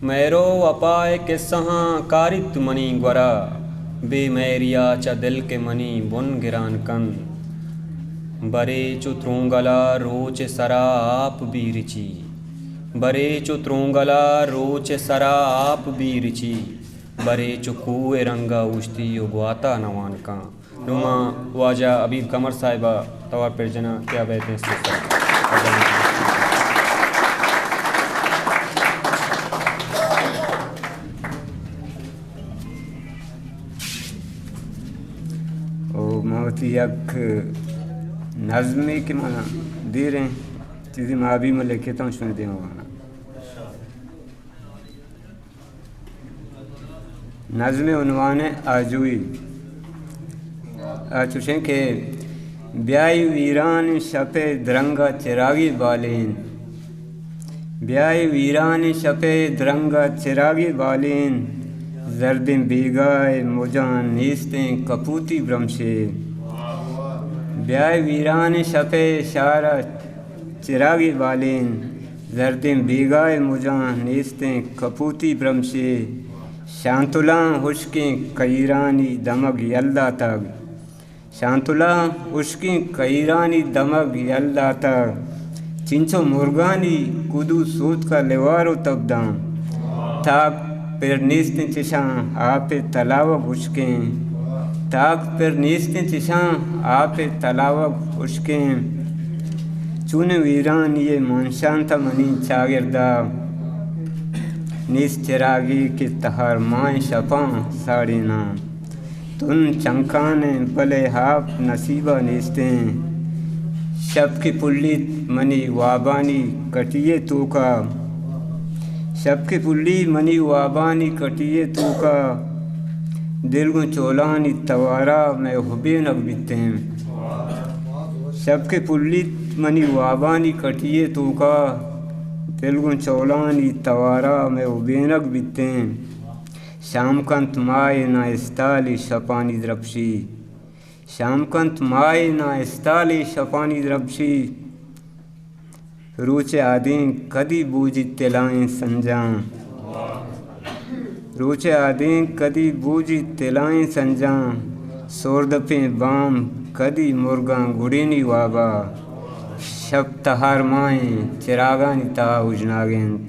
مہر و وپا ءِ قصہاں کاریت منی گورا، بے مہریا چہ دل کہ منی بن گران کنت۔ برے چو ترونگلا روچ ءِ سرا آپ بی رچی، برے چو ترونگلا روچ ءِ سرا آپ بی رچی، برے چو کوہ ءِ رنگا اوشتی و گواتا نوان کن۔ نوں ما واجہ حبیب قمر صاحب ءَ توار پر جناں کہ آ بئیت استیج سرا۔ او ما وتی یک نظمے کہ ما دیریں چیزے ما بھی من لکھتاں شمئے دیما واناں۔ نظم ءِ عنوان ءَ آجوئی۔ آ چوشیں کہ بیائے ویرانیں شپ ءِ درنگ ءَ چراگے بالیں، بیائے ویرانیں شپ ءِ درنگ ءَ چراگے بالیں، زردیں بیگاہ ءِ مجاں نیستیں کپوتی برمشے۔ بیائے ویرانیں شپ ءِ شار ءَ چراگے بالیں، زردیں بیگاہ ءِ مجاں نیستیں کپوتی برمشے۔ شانتلاں ہشکیں کہیرانی دمگ یل داتگ، شانتلاں ہشکیں کہیرانی دمگ یل داتگ۔ چنچو مرگانی کدو سوتکا لیوار و تب داں۔ تاک پر نیستیں چشاں آپ ءِ تلاوگ ہشکیں، تاک پر نیستیں چشاں آپ ءِ تلاوگ ہشکیں۔ چون ویرانی ءَ مانشانتہ منی چاگردا، نیست چراگے کہ تہار ماہیں شپاں ساڑیناں۔ تن چنکانیں بلے آپ نصیبا نیستیں۔ شپ کہ پلیت منی وابانی کٹی ءِ توکا، شپ کہ پلی منی وابانی کٹی ءِ توکا، دل گوں چولانی توارا مئے ہبینگ بیتیں۔ شپ کہ پلیت منی وابانی کٹی ءِ توکا، دل گوں چولانی توارا مئے ہبینگ بیتیں۔ شام کنت ماہ ءِ نا استالی شپانی درپشی، شام کنت ماہ ءِ نا استالی شپانی درپشی۔ روچ ءِ آدینک کدی بوجیت تلائیں سنجاں، روچ ءِ آدینک کدی بوجیت تلائیں سنجاں۔ سوردپیں بام کدی مرگاں گڑینی وابا، شپ تہار ماہیں چراگانی تہا اوژناگ انت۔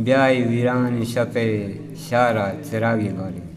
بیائے ویرانیں شپ ءِ شارا چراگے بالیں۔